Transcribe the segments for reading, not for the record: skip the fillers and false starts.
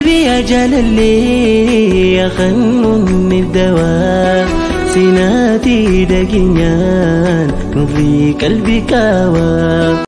يا جلالي يا خنون الدواء سيناتي دقينيان نضي قلبي كاوا.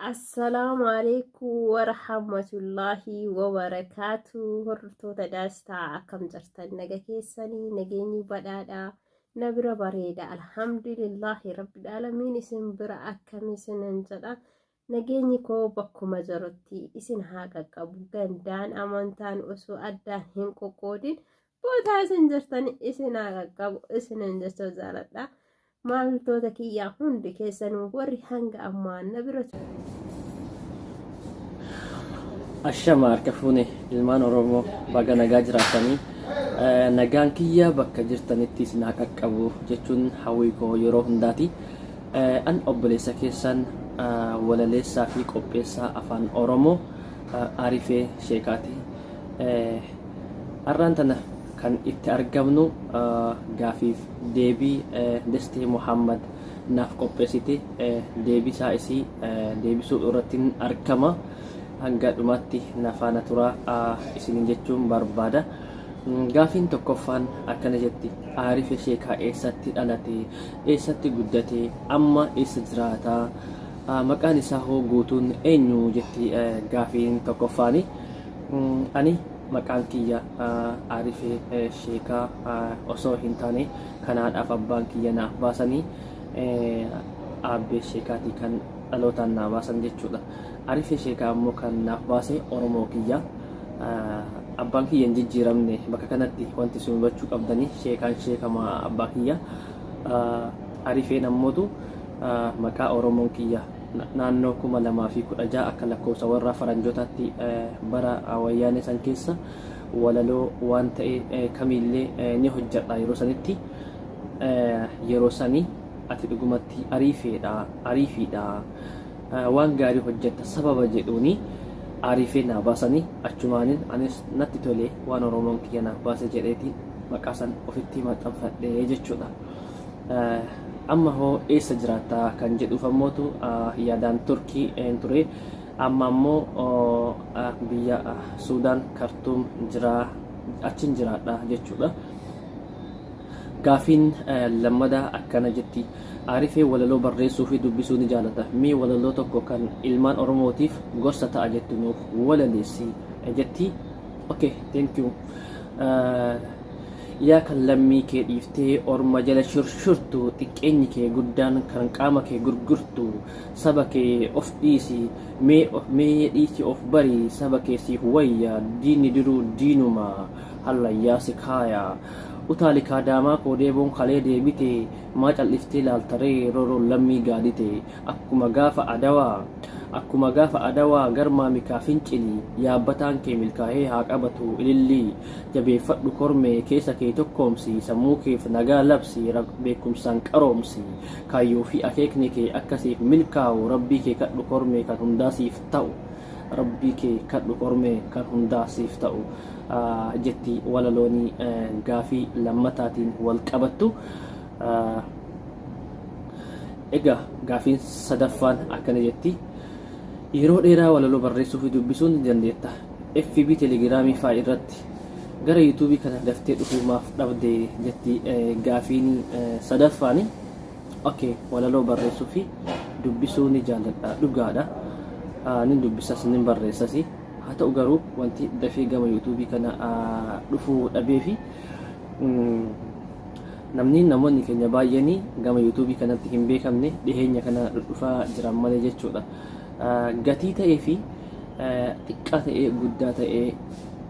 Assalaamu alaikum warahmatullaahi wabarakaatu. Hordoftoota Daastaa, akkam jirtan? Naga keessanii? Nageenyi badhaadhaa na bira bareeda, alhamdulillaahi rabbil aalamiin. Isin bira akkam isinan jedha. Nageenyi koo bakkuma jirutti isin haa qaqqabu. Gandaan amantaan osoo addaan hin qoqqoodin bootaa isin jirtan isin haa qaqqabu isinan jecha jaaladha. Maamiltoota kiyyaa hundi keessanuu, warri hanga ammaa na bira Ashama, harka fuune ilmaan Oromoo, baga nagaa jiraatanii. Nagaan kiyya bakka jirtanitti isin haa qaqqabu jechuun hawwii koo yeroo hundaati. An obboleessa keessan, walaleessaa fi qopheessaa afaan Oromoo, Arifee Sheekaati. Har'aan tana kan itti argamnu gaafiif deebii Destee Muhammad naaf qopheessite deebisaa isii deebisuu irratti argama. Hanga dhumaatti na faana turaa isiniin jechuun barbaada. Gaafiin tokkoffaan akkana jetti: Aarife Sheekaa eessatti dhalate? Eessatti guddate? Amma eessa jiraata? Maqaan isaa hoo guutuun eenyu jetti gaafiin tokkoffaani. Ani maqaan kiyya Aarifee Sheekaa osoo hin taane, kanaadhaaf abbaan kiyya naaf baasanii Aabbee Sheekaatii kan dhalootaan naa baasan jechuudha. Arifee Sheekaa ammoo kan naaf baase Oromoo kiyya. Abbaan kiyya hin jijjiiramne. Bakka kanatti wanti isin hubachuu qabdanii, Sheekaan Sheekama abbaa kiyya. Arifeen ammootu maqaa Oromoon kiyya naannoo 2016 akka lakkoofsa warra faranjootaatti, bara wayyaanee san keessa walaloo waan ta'e kamiillee ni hojjedha yeroo sanitti. Yeroo sanii "Ati dhugumatti ariifeedha, ariifiidha, waan gaarii hojjetta" sababa jedhuuni Ariifee naa baasanii. Achumaanin anis natti tole, waan Oromoon kiyya naaf baase jedheeti maqaa san ofitti maxxanfadhe jechuudha. Amma hoo eessa jiraatta kan jedhuuf ammootu, yaadaan Turkii ture. Amma ammoo biyya Suudaan, Kartuum jira, achin jiraadha jechuudha. Gaafiin lammadaa akkana jetti. Aarifee walaloo barreessuu fi dubbisuu ni jaalata. Mee walaloo tokko kan ilmaan Oromootiif gorsa ta'a jettu nuuf walaleessi jetti. Okay, thank you. Yaa kan lammii kee dhiiftee orma jala shurshurtu, xiqqeenyi kee guddaan kan qaama kee gurgurtu, saba kee of dhiisi, mee dhiisi of bari, saba kee siif wayya. Diinni diruu diinuma hallayyaa si kaaya. Utaali kaadaamaa koo deeboon kalee deebite, maa cal'iftee laaltaree rooroon lammii gaadite? Akkuma gaafa Adawaa, akkuma gaafa Adawaa, garmaa mikaa fincili, yaabbataan kee milkaa'ee haa qabatu ilillii. Jabeeffadhu kormee, keessa kee tokkoomsi, sammuu keef nagaa labsi, beekumsaan qaroomsi. Kaayyoo fi akeekni kee akka siif milkaa'u, rabbii kee kadhu kormee kan hundaa siif ta'u. Rabbii kee kadhu kormee kan hundaa siif ta'u jetti walaloonii gaafii lammataatiin wal qabattu. Egaa gaafiin sadaffaan akkana jetti. Yeroo dheeraa walaloo barreessuu fi dubbisuu ni dandeetta. FB, Telegiraamii fa'aa irratti gara YouTubeii kana daftee dhufuu maaf dhabde jetti gaafiin sadaffaani. Okay, walaloo barreessuu fi dubbisuu ni jaalladha, dhugaadha. Nin dubbisas, nin barreessas. Haa ta'u garuu wanti dafee gama YouTubeii kana dhufuu dhabee fi namoonni keenya baay'een gama YouTubeii kanatti hin beekamne, dhiheenya kana dhufaa jiran malee jechuudha. Gatii ta'ee fi xiqqaa ta'ee guddaa ta'ee,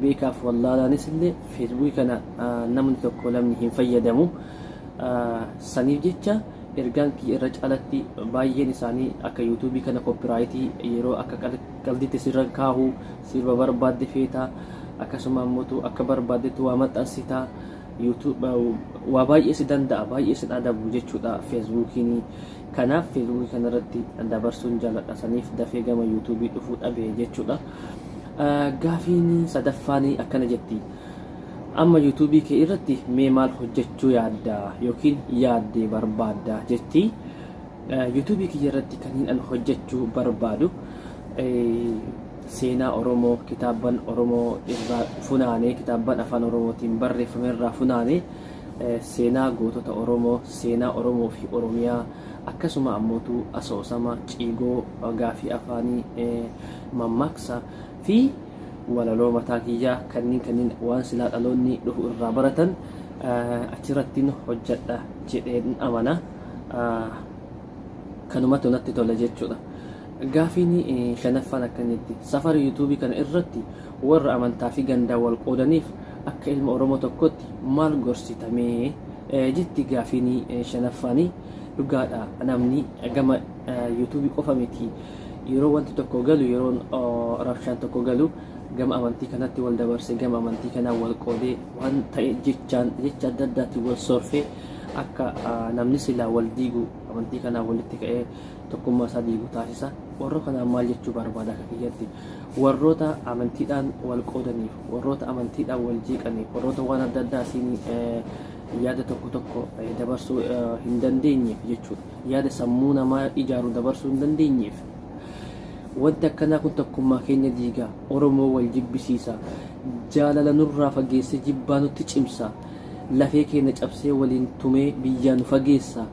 beekaaf wallaalaanis illee Feesbuukii kana namni tokko lamni hin fayyadamu. Saniif jecha ergaan kiyya irra caalatti baay'een isaanii akka YouTubeii kana copyrightii yeroo akka qalditti sirra kaahu, sirba barbaadde feetaa, akkasuma ammoo akka barbaaddetti waa maxxansitaa, waa baay'ee si danda'a, baay'ee si adabu jechuudha Feesbuukiin. Kanaaf Feesbuukii kanarratti dabarsuun jaaladha, saniif dafee gama YouTubeii dhufuu dhabe jechuudha. Gaafiin sadaffaan akkana jetti. Amma YouTubeii kee irratti mee maal hojjechuu yaadda yookiin yaaddee barbaadda jetti. YouTubeii kiyya irratti kan hin an hojjechuu barbaadu Seenaa Oromoo kitaabban Oromoo irraa funaanee, kitaabban afaan Oromootiin barreeffame irraa funaanee, seenaa gootota Oromoo, seenaa Oromoo fi Oromiyaa, akkasuma ammootu asoosama, ciigoo, gaafii afaanii, mammaaksa fi walaloo mataa kiyyaa kanneen waan silaa dhaloonni dhufu irraa baratan achirrattiin hojjedha jedheen amana. Kanumatu natti tola jechuudha. Gaafiin shanaffaan akkan jetti: safara yuutuubii kana irratti warra amantaa fi gandaa wal qoodaniif akka ilma Oromoo tokkotti maal gorsitamee jetti gaafiin shanaffaanii. Dhugaadha, namni gama yuutuubii qofa miti, yeroo wanti tokko galu, yeroo rabshaan tokko galu, gama amantii kanatti wal dabarse, gama amantii kanaa wal qoodee, waan ta'e jechaan jecha adda addaatiin wal sorfee, akka namni silaa wal diigu amantii kanaa walitti ka'ee tokkummaa isaa diigu taasisa. Warra kanaan maal jechuu barbaada? Akka kiyyatti, warroota amantiidhaan wal qoodaniif, warroota amantiidhaan wal jeeqaniif, warroota waan adda addaatiin yaada tokko tokko dabarsuu hin dandeenyeef jechuudha. Yaada sammuu namaa ijaaru dabarsuu hin dandeenyeef. Wanti akkanaa kun tokkummaa keenya diiga, Oromoo wal jibbisiisa, jaalala nurraa fageessee jibbaa nutti cimsa, lafee keenya cabsee waliin tumee biyyaa nu fageessa.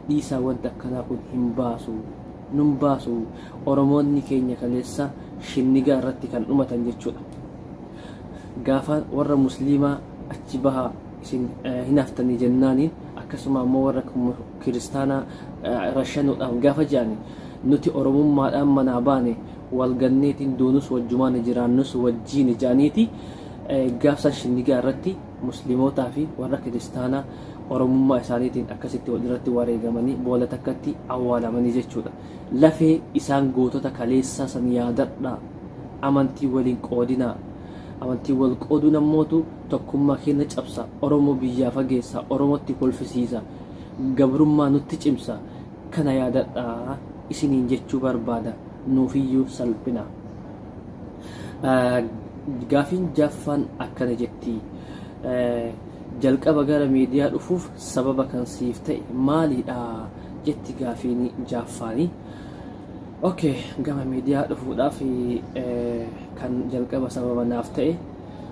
Dhiisaa, wanti akkanaa kun hin baasu. Nun baasu. Oromoonni keenya kaleessa shinnigaa irratti kan dhumatan jechuudha. Gaafa warra musliimaa achi bahaa isin hin haftanii jennaaniin, akkasuma ammoo warra kiristaanaa rashanuudhaaf gaafa jedhani, nuti Oromummaadhaan manaa baane, wal ganneetiin duunus wajjumaan jiraannus wajjiin jedhaniiti, gaafsan shinnigaa irratti muslimootaa fi warra kiristaanaa Oromummaa isaaniitiin akkasitti walirratti wareegamanii boola takkatti awwaalamanii jechuudha. Lafee isaan gootota kaleessaa san yaadadhaa. Amantii waliin qoodinaa. Amantii wal qooduun ammootu tokkummaa keenya cabsa. Oromoo biyyaa fageessa. Oromootti kolfisiisa. Gabrummaa nutti cimsa. Kana yaadadhaa isiniin jechuu barbaada. Nuufiyyuu salphina. Gaafiin jaaffaan akkana jetti. Jalqaba gara miidiyaa dhufuuf sababa kan siif ta'e maalidha jetti gaafiin jaaffaanii. Okay, gama miidiyaa dhufuudhaaf kan jalqaba sababa naaf ta'e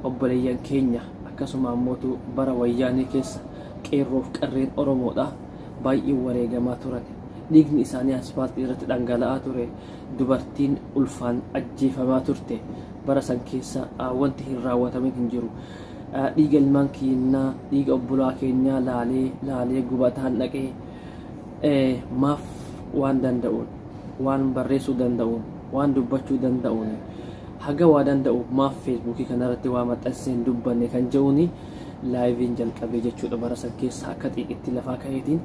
obboleeyyan keenya, akkasuma ammootu bara wayyaanee keessa qeerroof qarreen Oromoodha baay'ee wareegamaa turan. Dhiigni isaanii aspaaltii irratti dhangala'aa ture. Dubartiin ulfaan ajjeefamaa turte. Bara san keessa wanti hin raawwatamin hin jiru. Dhiiga ilmaan keenyaa, dhiiga obbolaa keenyaa laalee laalee gubataan dhaqee, maaf waan danda'uun, waan barreessuu danda'uun, waan dubbachuu danda'uun, haga waa danda'u maaf feesbuukii kanarratti waa maxxansee hin dubbanne kan jedhuuni liveiin jalqabee jechuudha. Bara san keessa akka xiiqitti lafaa ka'eetiin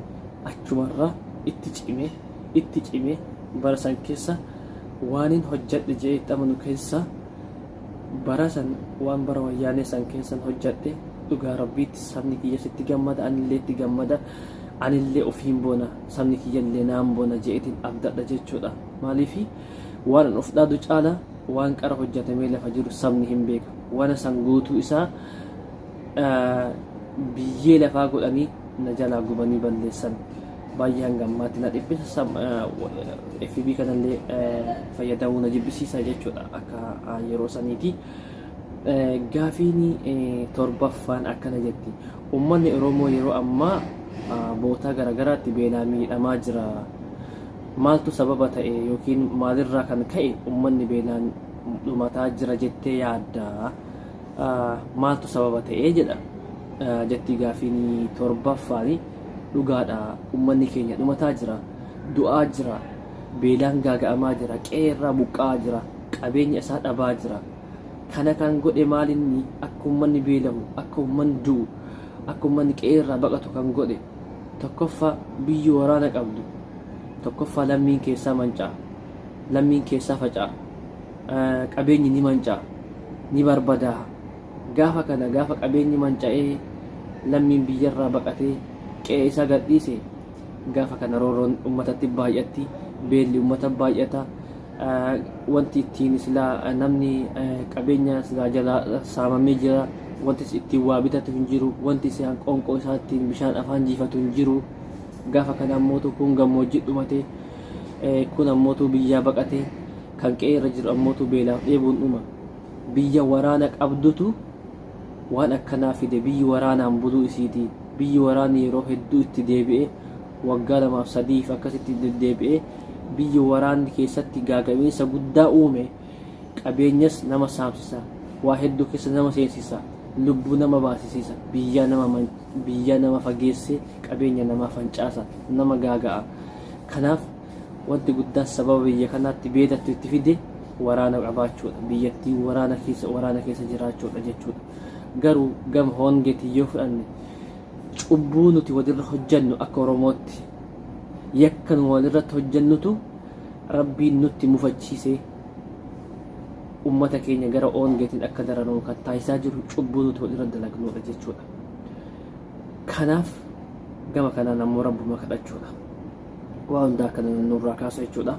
achumarraa itti cime, itti cime. Bara san keessa waanin hojjedhe jedhee itti amanu keessa, bara san waan bara wayyaanee san keessan hojjedhe, dhugaa rabbiitti sabni kiyya sitti gammada, anillee itti gammada, anillee ofiin boona, sabni kiyyallee naan boona je'eetiin abdadha jechuudha. Maaliifi waan an of dhaadu caala waan qara hojjetamee lafa jiru sabni hin beeka. Waan san guutuu isaa biyyee lafaa godhanii na jalaa gubanii balleessan. Baay'ee hanga ammaatti na dhiphisa. FB kanallee fayyadamuu na jibbisiisa jechuudha akka yeroo saniiti. Gaafiin torbaffaan akkana jetti. Uummanni Oromoo yeroo ammaa bootaa garaagaraatti beelaa miidhamaa jira. Maaltu sababa ta'e yookiin maalirraa kan ka'e uummanni beelaan dhumataa jira jettee yaadda? Maaltu sababa ta'e jedha jetti gaafiin torbaffaani. Dhugaadha, uummanni keenya dhumataa jira, du'aa jira, beelaan gaaga'amaa jira, qe'ee buqqa'aa jira, qabeenya isaa dhabaa jira. Kana kan godhe maalinni? Akka uummanni beela'u, akka uummanni du'u, akka uummanni qe'ee irraa baqatu kan godhe, tokkoffaa biyyi waraana qabdu, tokkoffaa lammiin keessaa manca'a, lammiin keessaa faca'a, qabeenyi ni manca'a, ni barbadaa'a. Gaafa kana, gaafa qabeenyi manca'ee lammiin biyyarraa baqatee qe'ee isaa gadhiise, gaafa kana roorroon uummatatti baay'atti, beelli uummata baay'ata. Wanti ittiin silaa namni qabeenya silaa jalaa saamamee jira, wanti ittiin waa bitatu hin jiru, wanti isaan qoonqoo isaa ittiin bishaan afaan jiifatu hin jiru. Gaafa kana ammootu kun gammoojjii dhumate, kun ammootu biyyaa baqate. Kan qe'ee irra jiru ammootu beelaaf dheebuun dhuma. Biyya waraana qabdutu waan akkanaa fide. Biyyi waraanaan buluu isiitii. Biyyi waraanni yeroo hedduu itti deebi'ee, waggaa lamaaf sadiif akkasitti deddeebi'ee, biyyi waraanni keessatti gaagamiinsa guddaa uume, qabeenyas nama saamsisa, waa hedduu keessa nama seensisa, lubbuu nama baasisiisa, biyyaa nama biyyaa nama fageessee qabeenya namaa fancaasa, nama gaaga'a. Kanaaf wanti guddaan sababa biyya kanaatti beelatti itti fide waraana qabaachuudha. Biyyattiin waraana keessa jiraachuudha jechuudha. Garuu gama hongeetiin yoo fudhanne, cubbuu nuti walirra hojjannu, akka Oromootti yakka nu walirratti hojjannutu Rabbiin nutti mufachiisee ummata keenya gara hongeetiin akka dararamu kan taasisaa jiru cubbuu nuti walirra dalagnuudha jechuudha. Kanaaf gama kanaan ammoo Rabbuma kadhachuudha. Waa hundaa akkana nurraa kaasu jechuudha.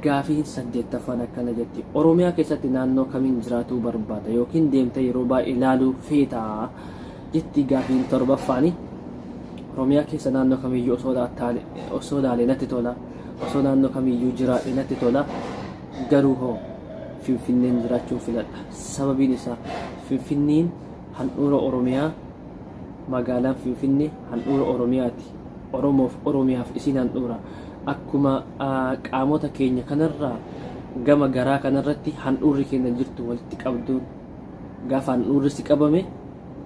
Gaafiin saddeettaffaan akkana jetti. Oromiyaa keessatti naannoo kamiin jiraatuu barbaada yookiin deemtee yeroo baay'ee ilaaluu feetaa jetti gaafiin torbaffaani. Oromiyaa keessa naannoo kamiyyuu osoo ilaalee natti tola. Osoo naannoo kamiyyuu jiraadhe natti tola. Garuu hoo Finfinneen jiraachuun filadha. Sababiin isaa Finfinneen handhuura Oromiyaa, magaalaan Finfinnee handhuura Oromiyaati. Oromoof Oromiyaaf isiin handhuura. Akkuma qaamota keenya kanarraa gama garaa kanarratti handhuurri keenya jirtu walitti qabduun, gaafa handhuurri si qabame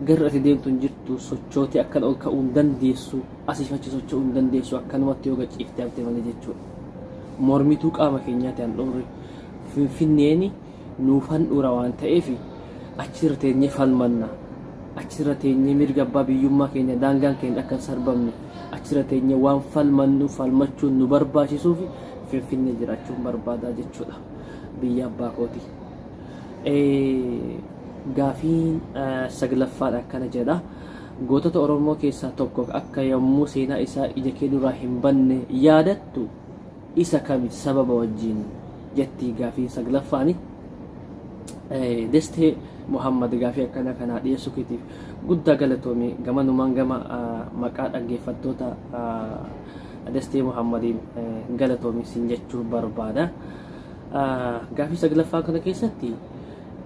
garri ati deemtu hin jirtu, sochootee akkan ol ka'uu hin dandeessu, asiif achi socho'uu hin dandeessu, akkanumatti yoo gaciiftee haftee malee jechuudha. Mormituu qaama keenyaati handhuurri. Finfinneen nuuf handhuura waan ta'eef achirra teenyee falmanna. Achirra teenyee mirga abbaa biyyummaa keenya, daangaan keenya akka hin sarbamne achirra teenyee waan falmannu falmachuun nu barbaachisuuf Finfinnee jiraachuun barbaadaa jechuudha. Biyya abbaa kooti. Gaafiin saglaffaan akkana jedha. Gootota Oromoo keessaa tokko akka yommuu seenaa isaa ija kee duraa hin banne yaadattu isa kami, sababa wajjin jetti gaafiin saglaffaani. Destee Muhammad, gaafii akkana kanaa dhiyeessuu keetiif guddaa galatoomi. Gamanumaan gama maqaa dhaggeeffattoota Destee Muhammadiin galatoomi sin jechuu barbaada. Gaafii saglaffaa kana keessatti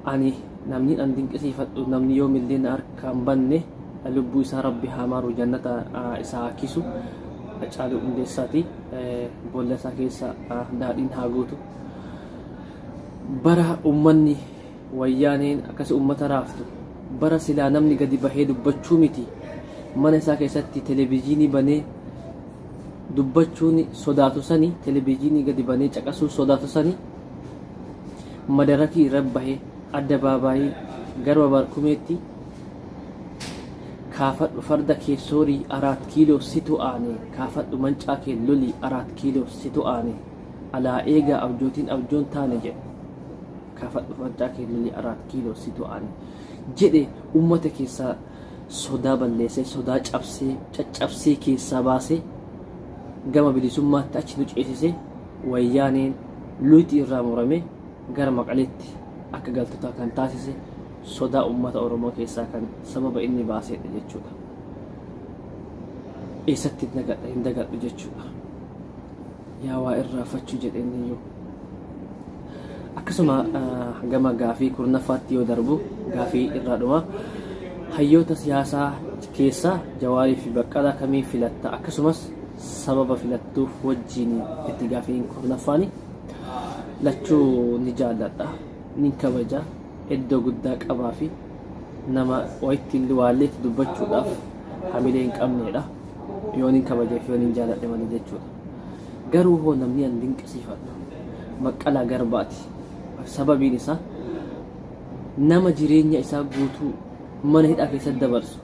ani namni an dinqisiifadhu, namni yoomillee na harkaan banne, lubbuu isaa Rabbi haa maaru, jannata isaa haa kisu, Hacaaluu Hundeessaati. Boolla isaa keessa daadhiin haa guutu. Bara uummanni Wayyaaneen akkasi uummata raaftu, bara silaa namni gadi bahee dubbachuu miti mana isaa keessatti televijiinii banee dubbachuun sodaatu sani, televijiinii gadi banee caqasuu sodaatu sani, madarakii irra bahee addabaabaayii garba barkumeetti "Kaafadhu farda kee soorii, Araat Kiiloo situ aane, kaafadhu mancaa kee lolii, Araat Kiiloo situ aane, alaa eegaa abjootiin abjoon taane" jedhe. "Kaafadhu mancaa kee lolii, Araat Kiiloo situ aane" jedhe. Ummata keessaa sodaa balleessee, sodaa cabsee caccabsee keessaa baasee gama bilisummaatti achi nu ceesisee, Wayyaaneen luyti irraa murame gara Maqaleetti akka galtotaa kan taasise sodaa ummata Oromoo keessaa kan sababa inni baasedha jechuudha. Eessatti hin dagadhu jechuudha. Yaa waa irraanfachuu jedheen iyyuu. Akkasuma gama gaafii 10ffaatti yoo darbu, gaafii irraa dhuma. Hayyoota siyaasaa keessaa Jawaarii fi Baqqalaa kamiin filatta, akkasumas sababa filattuuf wajjin itti gaafiin 10ffaani. Lachuu ni jaalladha, ni kabaja, iddoo guddaa qabaa fi nama wayitti waalleetti dubbachuudhaaf hamilee hin qabnedha. Yoon hin kabajeef, yoon hin jaalladhe malee jechuudha. Garuu hoo namni an dinqisiifadhu Baqqalaa Garbaati. Sababiin isaa nama jireenya isaa guutuu mana hidhaa keessatti dabarsu,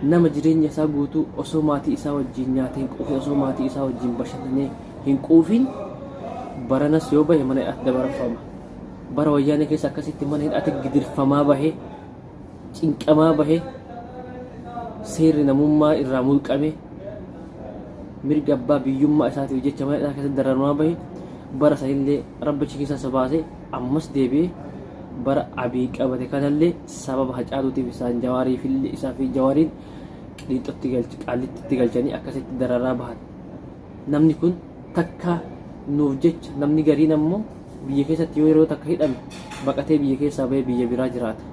nama jireenya isaa guutuu osoo maatii isaa wajjin nyaatee hin quufin, osoo maatii isaa wajjin bashannanee hin quufin, baranas yoo bahe mana hidhaatti dabarfama. Bara Wayyaanee keessa akkasitti mana hidhaatti gidirfamaa bahee, cinqamaa bahee, seerri namummaa irraa mulqame, mirga abbaa biyyummaa isaatiif jecha mana hidhaa keessatti dararamaa bahe. Bara sanillee Rabbichi keessa isa baase. Ammas deebi'ee bara Abii qabate kanallee sababa Hacaaluutiif isaan Jawaariifillee, isaa fi Jawaariin Qiliixotti galchi, Qaallitti galchanii akkasitti dararaa bahan. Namni kun takka nuuf jecha namni gariin ammoo Biyya keessatti yoo yeroo takka hidhame baqatee biyya keessaa bahee biyya biraa jiraata.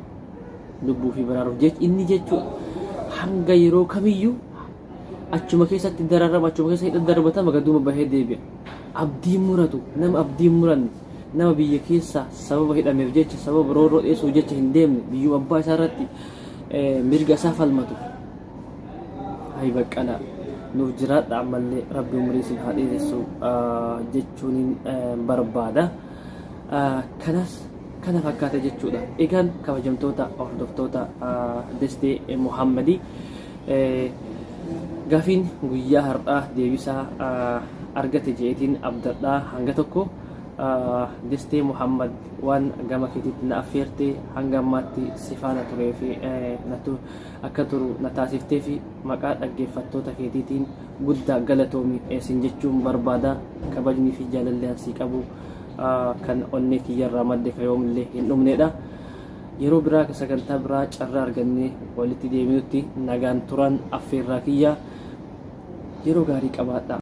Lubbuu fi baraaruuf jecha inni jechuudha hanga yeroo kamiyyuu achuma keessatti dararama, achuma keessa hidha darbatama, gaduma bahee deebi'a. Abdii muratu, nama abdii muranne, nama biyya keessa sababa hidhameef jecha, sababa roorroo dheessuuf jecha hin deemne, biyyuma abbaa isaa irratti mirga isaa falmatu. Hay Baqqalaa, nuuf jiraadha, ammallee rabbi umurii isin haa dheeressu jechuun barbaada. Kanas kana fakkaata jechuudha. Egaan kabajamtoota hordoftoota Destee Muhammadii, gaafiin guyyaa har'aa deebisaa argate je'eetiin abdadhaa. Hanga tokko Destee Muhammad, waan gama keetiitti na affeerte, hanga ammaatti si faana turee fi akka turu na taasiftee fi maqaa dhaggeeffattoota keetiitiin guddaa galatoomi sin jechuun barbaada. Kabajnii fi jaalalli ansii qabu kan onnee kiyyarraa madde ka yoomillee hin dhumnedha. Yeroo biraa sagantaa biraa carraa argannee walitti deebinutti nagaan turan affeerraa kiyya. Yeroo gaarii qabaadha.